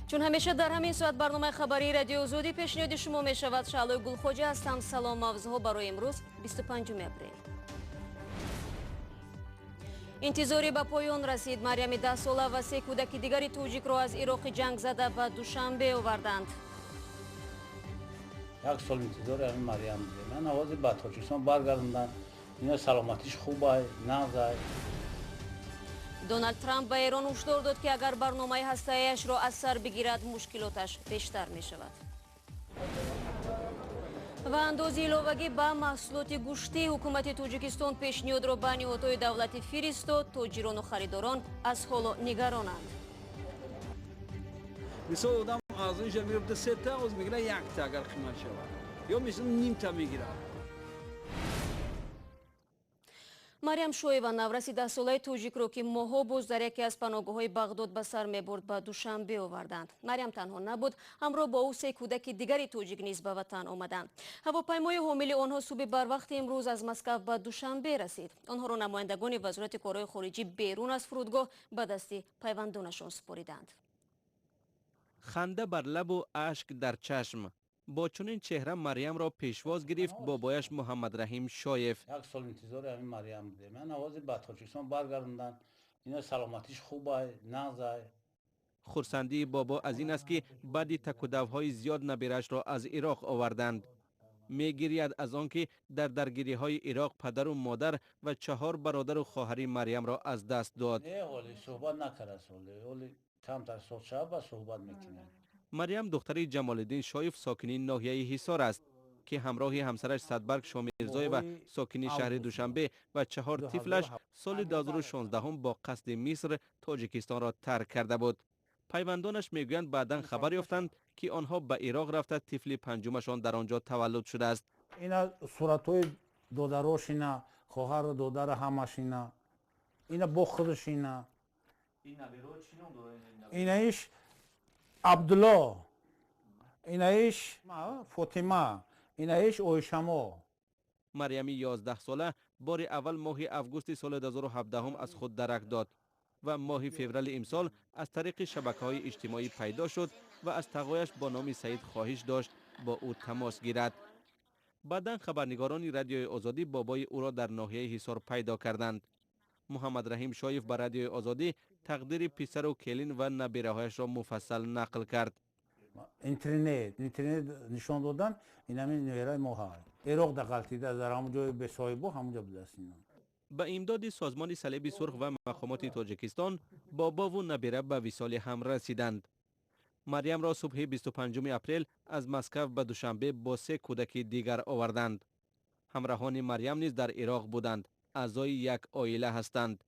Чун ҳамеша дар ҳамин соат барномаи хабарии Радиои Озодӣ пешниҳоди шумо мешавад. Шаълои Гулхоҷа ҳастам. Салом. Мавзӯъҳо барои имрӯз, 25 апрел. Интизорӣ ба поён расид. Марьями 10сола ва се кӯдаки дигари тоҷикро аз Ироқи ҷангзада ба Душанбе оварданд. Як сол интизори ҳамин Марьям будем. Ман овози ба Тоҷикистон баргардондан. Ина саломатиш хубай, нағзай. Доналд Трамп ба Эрон ҳушдор дод, ки агар барномаи ҳастаияшро аз сар бигирад, мушкилоташ бештар мешавад. Ва андози иловагӣ ба маҳсулоти гӯштӣ: ҳукумати Тоҷикистон пешниҳодро ба ниҳодҳои давлатӣ фиристод. Тоҷирону харидорон аз ҳоло нигаронанд. Мисол, одам аз инҷа мегирифта сета, оз мегирад якта, агар қимат шавад, ё мисол нимта мегирад. Марьям Шоева, навраси 10солаи тоҷикро, ки моҳҳо боз дар яке аз паноҳгоҳҳои Бағдод ба сар мебурд, ба Душанбе оварданд. Марьям танҳо набуд, ҳамроҳ бо ӯ се кӯдаки дигари тоҷик низ ба ватан омаданд. Ҳавопаймои ҳомили онҳо субҳи барвақти имрӯз аз Москав ба Душанбе расид. Онҳоро намояндагони Вазорати корҳои хориҷӣ берун аз фурудгоҳ ба дасти пайвандонашон супориданд. Ханда бар лабу ашк дар чашм, бо чунин чеҳра Марьямро пешвоз гирифт бобояш Муҳаммадраҳим Шоев. Як сол интизори ҳамин Марьям будем. Ман овози ба Тоҷикистон баргардондан. Ина саломатиш хубай, нағзай. Хурсандии бобо аз ин аст, ки баъди такудавҳои зиёд набираашро аз Ироқ оварданд. Мегирияд аз он ки дар даргириҳои Ироқ падару модар ва чаҳор бародару хоҳари Марьямро аз даст дод. Не, ҳоли суҳбат накардаст, ҳоли камтар сол шавад, ба суҳбат мекунем. Марьям духтари Ҷамолиддин Шоев, сокини ноҳияи Ҳисор аст, ки ҳамроҳи ҳамсараш Садбарг Шомирзоева, сокини шаҳри Душанбе, ва чаҳор тифлаш соли 2016 бо қасди Миср Тоҷикистонро тарк карда буд. Пайвандонаш мегӯянд, баъдан хабар ёфтанд, ки онҳо ба Ироқ рафта, тифли панҷумашон дар он ҷо таваллуд шудааст. Ина суратҳои додарошина, хоҳару додара ҳамашина, ина бо худашина. Инаиш Абдулло, инаиш Фотима, инаиш Оишамо. Марьями 11сола бори аввал моҳи августи соли 2017 аз худ дарак дод ва моҳи феврали имсол аз тариқи шабакаҳои иҷтимоӣ пайдо шуд ва аз тағояш бо номи Саид хоҳиш дошт бо ӯ тамос гирад. Баъдан хабарнигорони Радиои Озодӣ бобои ӯро дар ноҳияи Ҳисор пайдо карданд. Муҳаммадраҳим Шоев ба Радиои Озодӣ тақдири писару келин ва набираҳояшро муфассал нақл кард. Интернет нишон додан, инами невераи мо ҳаст, Ироқ да ғалтида, дар ҳамон ҷои бесоҳибо ҳамон ҷо будааст ино. Ба имдоди Созмони Салиби Сурх ва мақомоти Тоҷикистон бобову набира ба висоли ҳам расиданд. Марьямро субҳи 25 апрел аз Москав ба Душанбе бо се кӯдаки дигар оварданд. Ҳамраҳони Марьям низ дар Ироқ буданд, аъзои як оила ҳастанд.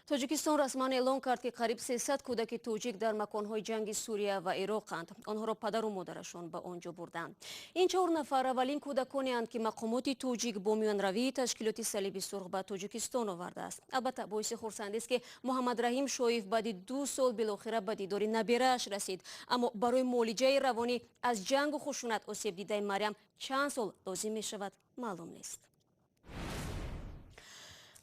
Тоҷикистон расман эълон кард, ки қариб 300 кӯдаки тоҷик дар маконҳои ҷанги Сурия ва Ироқанд. Онҳоро падару модарашон ба он ҷо бурданд. Ин чор нафар аввалин кӯдаконеанд, ки мақомоти тоҷик бо миёнравии Ташкилоти Салиби Сурх ба Тоҷикистон овардааст. Албатта, боиси хурсандист, ки Муҳаммадраҳим Шоев баъди 2 сол билохира ба дидори набирааш расид. Аммо барои муолиҷаи равонӣ аз ҷангу хушунат осебдидаи Марьям чанд сол лозим мешавад, маълум нест.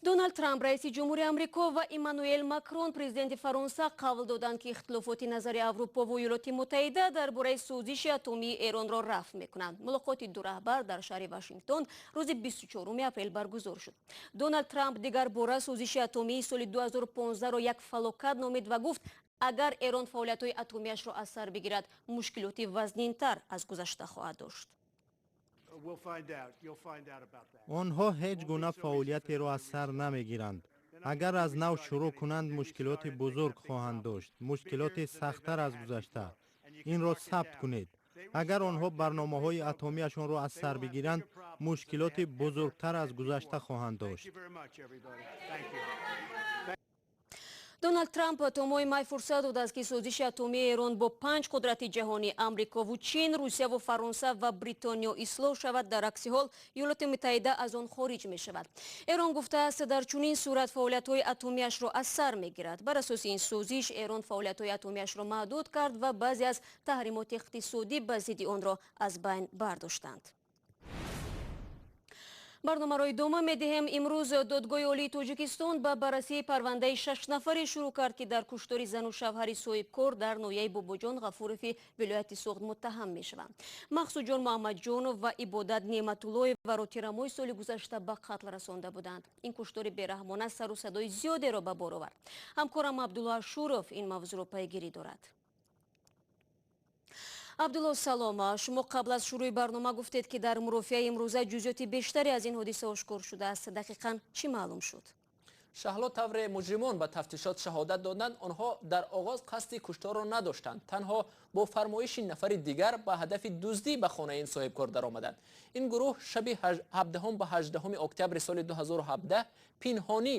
Доналд Трамп, раиси ҷумҳури Амрико, ва Эммануэл Макрон, президенти Фаронса, қавл доданд, ки ихтилофоти назари Аврупо ва Иёлоти Муттаҳида дар бораи созиши атомии Эронро рафъ мекунанд. Мулоқоти ду раҳбар дар шаҳри Вашингтон рӯзи 24 апрел баргузор шуд. Доналд Трамп дигар бора созиши атомии соли 2015-ро як фалокат номид ва гуфт, агар Эрон фаъолиятҳои атомиашро аз сар бигирад, мушкилоти вазнинтар аз гузашта хоҳад дошт. Онҳо ҳеҷ гуна фаъолиятеро аз сар намегиранд. Агар аз нав шурӯъ кунанд, мушкилоти бузург хоҳанд дошт, мушкилоти сахттар аз гузашта. Инро сабт кунед: агар онҳо барномаҳои атомиашонро аз сар бигиранд, мушкилоти бузургтар аз гузашта хоҳанд дошт. Доналд Трамп то моҳи май фурсат додааст, ки созиши атомии Эрон бо панҷ қудрати ҷаҳонӣ — Амрикову Чин, Русияву Фаронса ва Бритониё — ислоҳ шавад. Дар акси ҳол Иёлоти Муттаҳида аз он хориҷ мешавад. Эрон гуфтааст, дар чунин сурат фаъолиятҳои атомиашро аз сар мегирад. Бар асоси ин созиш Эрон фаъолиятҳои атомиашро маҳдуд кард ва баъзе аз таҳримоти иқтисодӣ ба зидди онро аз байн бардоштанд. Барномаро идома медиҳем. Имрӯз Додгоҳи Олии Тоҷикистон ба баррасии парвандаи 6 нафаре шурӯъ кард, ки дар куштори зану шавҳари соҳибкор дар ноҳияи Бобоҷон Ғафурови вилояти Суғд муттаҳам мешаванд. Мақсудҷон Муҳаммадҷонов ва Ибодат Неъматуллоеваро тирамоҳи соли гузашта ба қатл расонда буданд. Ин куштори бераҳмона сару садои зиёдеро ба бор овард. Ҳамкорам Абдулло Ашуров ин мавзӯъро пайгирӣ дорад. Абдулло, салом. Шумо қабл аз шурӯи барнома гуфтед, ки дар мурофиаи имрӯза ҷузъиёти бештаре аз ин ҳодиса ошкор шудааст. Дақиқан чӣ маълум шуд? Шаҳло, тавре муҷримон ба тафтишот шаҳодат доданд, онҳо дар оғоз қасди кушторро надоштанд. Танҳо бо фармоиши нафари дигар ба ҳадафи дуздӣ ба хонаи ин соҳибкор даромаданд. Ин гурӯҳ шаби 17 ба 18 октябри соли 2017 пинҳонӣ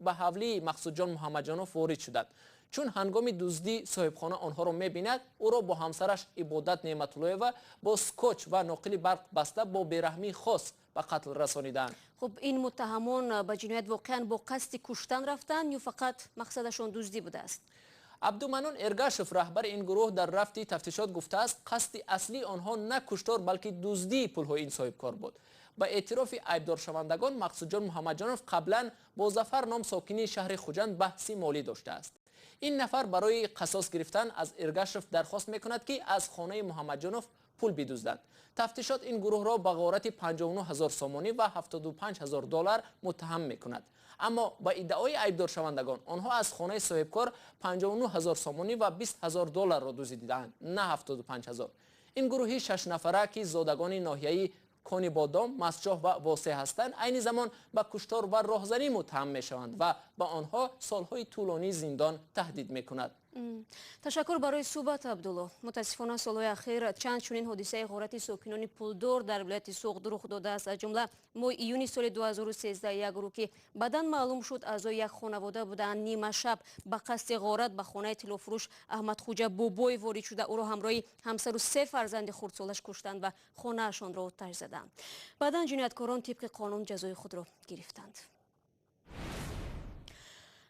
ба ҳавлии Мақсудҷон Муҳаммадҷонов ворид шуданд. Чун ҳангоми дуздӣ соҳибхона онҳоро мебинад, ӯро бо ҳамсараш Ибодат Неъматуллоева бо скотч ва ноқили барқ баста бо бераҳмии хос ба қатл расониданд. Хуб, ин муттаҳамон ба ҷиноят воқеан бо қасди куштан рафтанд ё фақат мақсадашон дуздӣ будааст? Абдуманон Эргашев, раҳбари ин гурӯҳ, дар рафти тафтишот гуфтааст, қасди аслии онҳо на куштор, балки дуздии пулҳои ин соҳибкор буд. Ба эътирофи айбдоршавандагон, Мақсудҷон Муҳаммадҷонов қаблан бо Зафар ном сокини шаҳри Хуҷанд баҳси молӣ доштааст. Ин нафар барои қасос гирифтан аз Эргашев дархост мекунад, ки аз хонаи Муҳаммадҷонов пул бидузданд. Тафтишот ин гурӯҳро ба ғорати 59 ҳазор сомонӣ ва 75 ҳазор доллар муттаҳам мекунад. Аммо ба иддаои айбдоршавандагон, онҳо аз хонаи соҳибкор 59 ҳазор сомонӣ ва 20 ҳазор долларро дуздидаанд, на 75 ҳазор. Ин гурӯҳи 6 нафара, ки зодагони ноҳияи Конибодом, Мастчоҳ ва Восеъ ҳастанд, айни замон ба куштор ва роҳзанӣ муттаҳам мешаванд ва ба онҳо солҳои тӯлонии зиндон таҳдид мекунад. Ташаккур барои суҳбат, Абдулло. Мутаассифона, солҳои ахир чанд чунин ҳодисаи ғорати сокинони пулдор дар вилояти Суғд рух додааст. Аз ҷумла моҳи июни соли 2013 як гурӯҳ, ки баъдан маълум шуд, аъзои як хонавода буданд, нимашаб ба қасди ғорат ба хонаи тиллофурӯш Аҳмадхуҷа Бобоев ворид шуда, ӯро ҳамроҳи ҳамсару се фарзанди хурдсолаш куштанд ва хонаашонро оташ заданд. Баъдан ҷинояткорон тибқи қонун ҷазои худро гирифтанд.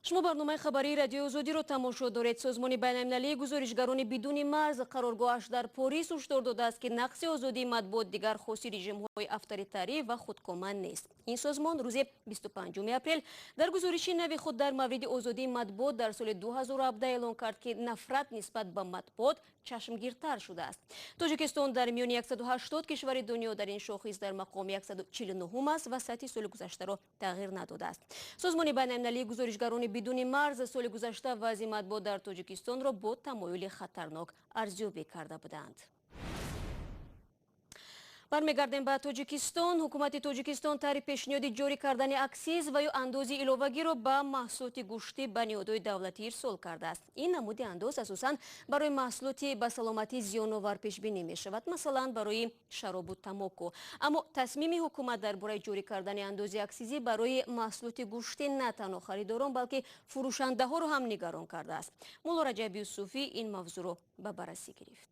Шумо барномаи хабарии Радиои Озодиро тамошо доред. Созмони байналмилалии гузоришгарони бидуни марз, қароргоҳаш дар Порис, ҳушдор додааст, ки нақси озодии матбуот дигар хоси режимҳои авторитарӣ ва худкома нест. Ин созмон рӯзи 25 апрел дар гузориши нави худ дар мавриди озодии матбуот дар соли 2017 эълон кард, ки нафрат нисбат ба матбуот чашмгиртар шудааст. Тоҷикистон дар миёни 180 кишвари дунё дар ин шохис дар мақоми 149 аст ва сатҳи соли гузаштаро тағйир надодааст. Созмони байналмилалии гузоришгарони бидуни марз соли гузашта вазъи матбуот дар Тоҷикистонро бо тамоюли хатарнок арзёбӣ карда буданд. Бармегардем ба Тоҷикистон. Ҳукумати Тоҷикистон тарҳи пешниҳоди ҷорӣ кардани аксиз ва ё андози иловагиро ба маҳсулоти гӯштӣ ба ниҳодҳои давлатӣ ирсол кардааст. Ин намуди андоз асосан барои маҳсулоти ба саломатӣ зиёновар пешбинӣ мешавад, масалан, барои шаробу тамоку. Аммо тасмими ҳукумат дар бораи ҷорӣ кардани андози аксизӣ барои маҳсулоти гӯштӣ на танҳо харидорон, балки фурӯшандаҳоро ҳам нигарон кардааст. Мулло Раҷаб Юсуфӣ ин мавзӯъро ба баррасӣ гирифт.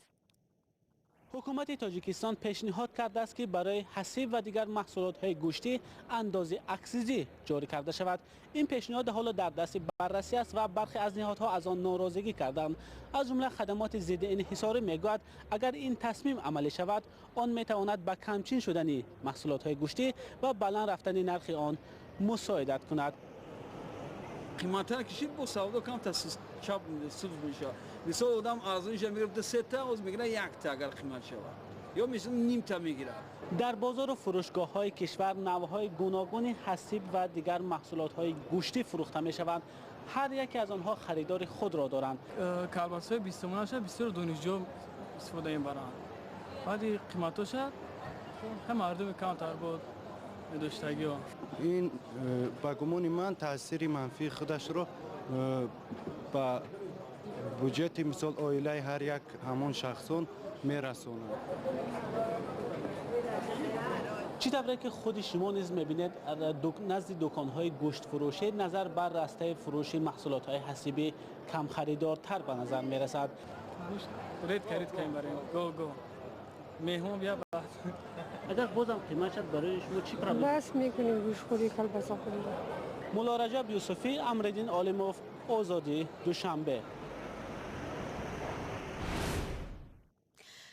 Ҳукумати Тоҷикистон пешниҳод кардааст, ки барои ҳасиб ва дигар маҳсулотҳои гӯштӣ андози аксизӣ ҷорӣ карда шавад. Ин пешниҳод ҳоло дар дасти баррасӣ аст ва бархе аз ниҳодҳо аз он норозигӣ карданд. Аз ҷумла хадамоти зидди инҳисорӣ мегӯяд, агар ин тасмим амалӣ шавад, он метавонад ба камчин шудани маҳсулотҳои гӯштӣ ва баланд рафтани нархи он мусоидат кунад. Қиматтар кишид, бо савдо камтар чап суд мешавад. Мисол, одам арзонша мегирифта сета, оз мегира якта, агар қимат шавад, ё мисол нимта мегирад. Дар бозору фурӯшгоҳҳои кишвар навъҳои гуногуни ҳасиб ва дигар маҳсулотҳои гӯштӣ фурӯхта мешаванд. Ҳар яке аз онҳо харидори худро доранд. Колбасаҳои 20 сомонаша бисёр донишҷӯ истифода мебаранд. Баъди қиматоша ҳам мардуми камтар буд медоштагиҳо. Ин ба гумони ман таъсири манфии худашро ба буҷети, мисол, оилаи ҳар як ҳамон шахсон мерасонад. Чӣ тавре ки худи шумо низ мебинед, назди дуконҳои гӯштфурӯшӣ назар бар растаи фурӯши маҳсулотҳои ҳасибӣ камхаридортар ба назар мерасад. Редко, редко мебарем, гоҳ гоҳ меҳмон бия, баъд. Агар бозам қимат шад, барои шумо чӣ проблем? Бас мекунем гӯштхӯрӣ, колбасахӯриро. Мулло Раҷаб Юсуфӣ, Амриддин Олимов, Озодӣ, Душанбе.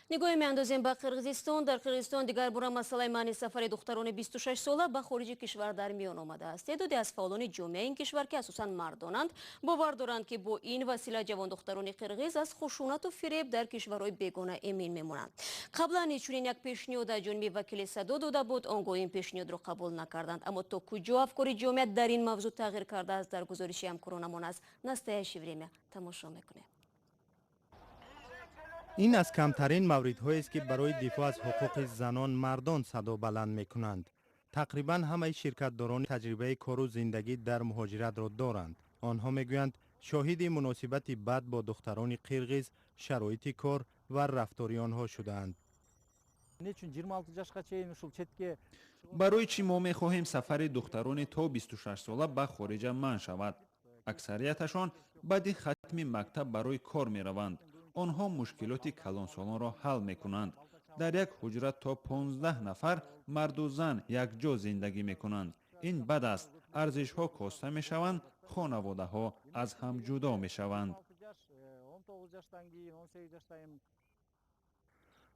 Нигоҳе меандозем ба Қирғизистон. Дар Қирғизистон дигар бора масъалаи манъи сафари духтарони 26 сола ба хориҷи кишвар дар миён омадааст. Теъдоде аз фаъолони ҷомеаи ин кишвар, ки асосан мардонанд, бовар доранд, ки бо ин васила ҷавондухтарони қирғиз аз хушунату фиреб дар кишварҳои бегона эмин мемонанд. Қаблан низ чунин як пешниҳод аз ҷониби вакили садо дода буд, он гоҳ ин пешниҳодро қабул накарданд. Аммо то куҷо афкори ҷомеа дар ин мавзӯъ тағйир кардааст, дар гузориши ҳамкоронамон аз «Настоящее время» тамошо мекунем. Ин аз камтарин мавридҳоест, ки барои дифоъ аз ҳуқуқи занон мардон садо баланд мекунанд. Тақрибан ҳамаи ширкатдорон таҷрибаи кору зиндагӣ дар муҳоҷиратро доранд. Онҳо мегӯянд, шоҳиди муносибати бад бо духтарони қирғиз, шароити кор ва рафтори онҳо шудаанд. Эмне үчүн 26 жашка чейин ушул четке? Барои чӣ мо мехоҳем сафари духтарони то 26 сола ба хориҷа манъ шавад? Аксарияташон баъди хатми мактаб барои кор мераванд. Онҳо мушкилоти калонсолонро ҳал мекунанд. Дар як ҳуҷра то 15 нафар марду зан якҷо зиндагӣ мекунанд. Ин бад аст. Арзишҳо коста мешаванд, хонаводаҳо аз ҳам ҷудо мешаванд. 19 жаштан кийин, 18 жаштан.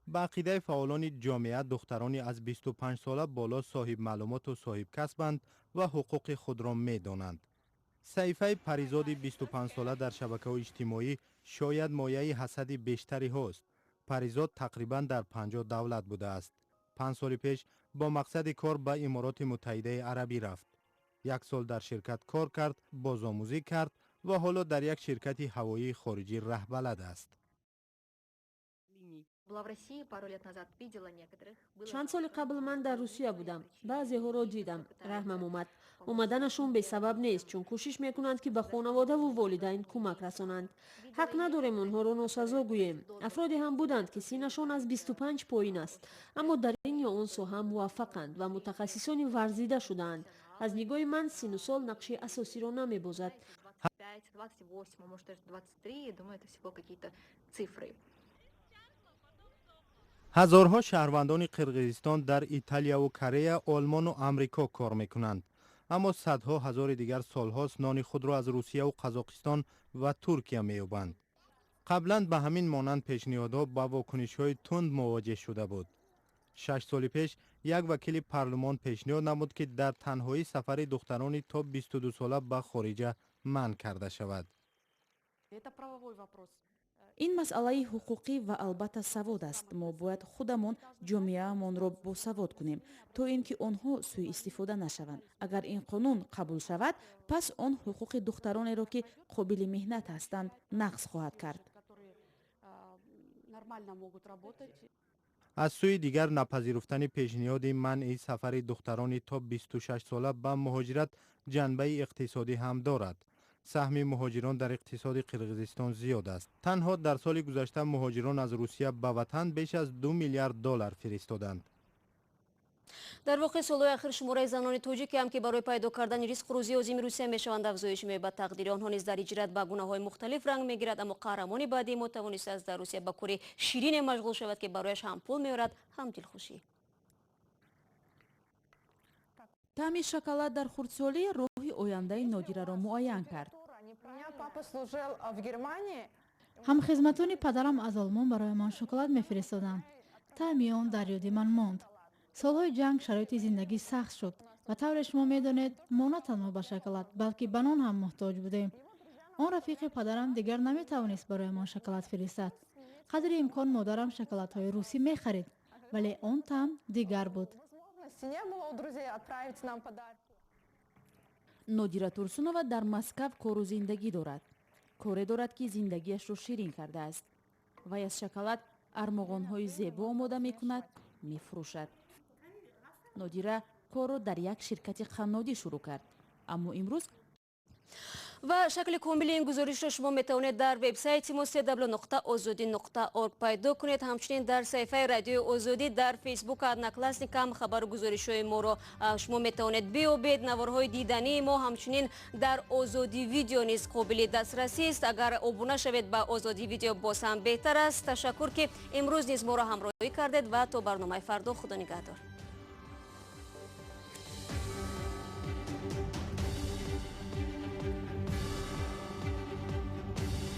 Ба ақидаи фаъолони ҷомеа, духтарони аз 25 сола боло соҳибмаълумоту соҳибкасбанд ва ҳуқуқи худро медонанд. Саҳифаи Паризоди 25сола дар шабакаҳои иҷтимоӣ шояд мояи ҳасади бештариҳост. Паризод тақрибан дар 50 давлат будааст. 5 соли пеш бо мақсади кор ба Имороти Муттаҳидаи Арабӣ рафт. Як сол дар ширкат кор кард, бозомӯзӣ кард ва ҳоло дар як ширкати ҳавоии хориҷӣ раҳбалад аст. Была в России пару лет назад, видела некоторых. Чанд соли қабл ман дар Русия будам, баъзеҳоро дидам, раҳмам омад. Омаданашон бесабаб нест, чун кӯшиш мекунанд, ки ба хонаводаву волидайн кӯмак расонанд. Ҳақ надорем онҳоро носазо гӯем. Афроде ҳам буданд, ки синнашон аз 25 поин аст, аммо дар ин ё он соҳа муваффақанд ва мутахассисони варзида шудаанд. Аз нигоҳи ман, синну сол нақши асосиро намебозад. 25, 28, а может, даже 23, я думаю, это всего какие-то цифры. Ҳазорҳо шаҳрвандони Қирғизистон дар Италияву Корея, Олмону Амрико кор мекунанд, аммо садҳо ҳазори дигар солҳост нони худро аз Русияву Қазоқистон ва Туркия меёбанд. Қаблан ба ҳамин монанд пешниҳодҳо ба вокунишҳои тунд мувоҷеҳ шуда буд. 6 соли пеш як вакили парлумон пешниҳод намуд, ки дар танҳоӣ сафари духтарони то 22 сола ба хориҷа манъ карда шавад. Ин масъалаи ҳуқуқӣ ва албатта савод аст. Мо бояд худамон ҷомеаамонро босавод кунем, то ин ки онҳо сӯиистифода нашаванд. Агар ин қонун қабул шавад, пас он ҳуқуқи духтаронеро, ки қобили меҳнат ҳастанд, нақз хоҳад кард. Нормально могут работать. Аз сӯи дигар, напазируфтани пешниҳоди манъи сафари духтарони то 26 сола ба муҳоҷират ҷанбаи иқтисодӣ ҳам дорад. Саҳми муҳоҷирон дар иқтисоди Қирғизистон зиёд аст. Танҳо дар соли гузашта муҳоҷирон аз Русия ба ватан беш аз 2 миллиард доллар фиристоданд. Дар воқеъ, солҳои ахир шумораи занони тоҷике ҳам, ки барои пайдо кардани ризқу рӯзӣ озими Русия мешаванд, афзоиш меёбад. Тақдири онҳо низ дар ҳиҷрат ба гунаҳои мухталиф ранг мегирад. Аммо қаҳрамони баъдии мо тавонистааст дар Русия ба кори ширине машғул шавад, ки барояш ҳам пул меорад, ҳам дилхушӣ. Таъми шоколад дар хурдсолӣ роҳи ояндаи Нодираро муайян кард. Ҳамхизматони падарам аз Олмон барои ман шоколад мефиристоданд. Таъми он дар ёди ман монд. Солҳои ҷанг шароити зиндагӣ сахт шуд ва, тавре шумо медонед, мо на танҳо ба шоколад, балки ба нон ҳам муҳтоҷ будем. Он рафиқи падарам дигар наметавонист барои ман шоколад фиристад. Қадри имкон модарам шоколадҳои русӣ мехарид, вале он таъм дигар буд. Не было у друзей отправить нам подарки. Нодира Турсунова дар Москав кору зиндагӣ дорад. Коре дорад, ки зиндагиашро ширин кардааст. Вай аз шоколад армуғонҳои зебо омода мекунад, мефурӯшад. Нодира корро дар як ширкати қаннодӣ шурӯъ кард, аммо имрӯз Ва шакли комили ин гузоришро шумо метавонед дар вебсайти мо www.ozodi.org пайдо кунед. Ҳамчунин дар саҳифаи Радиои Озодӣ дар Фейсбук, Одноклассникам хабару гузоришҳои моро шумо метавонед биёбед. Наворҳои дидании мо ҳамчунин дар Озодӣ Видео низ қобили дастрасӣ аст. Агар обуна шавед ба Озодӣ Видео, боз ҳам беҳтар аст. Ташаккур, ки имрӯз низ моро ҳамроҳӣ кардед, ва то барномаи фардо худо нигаҳдор.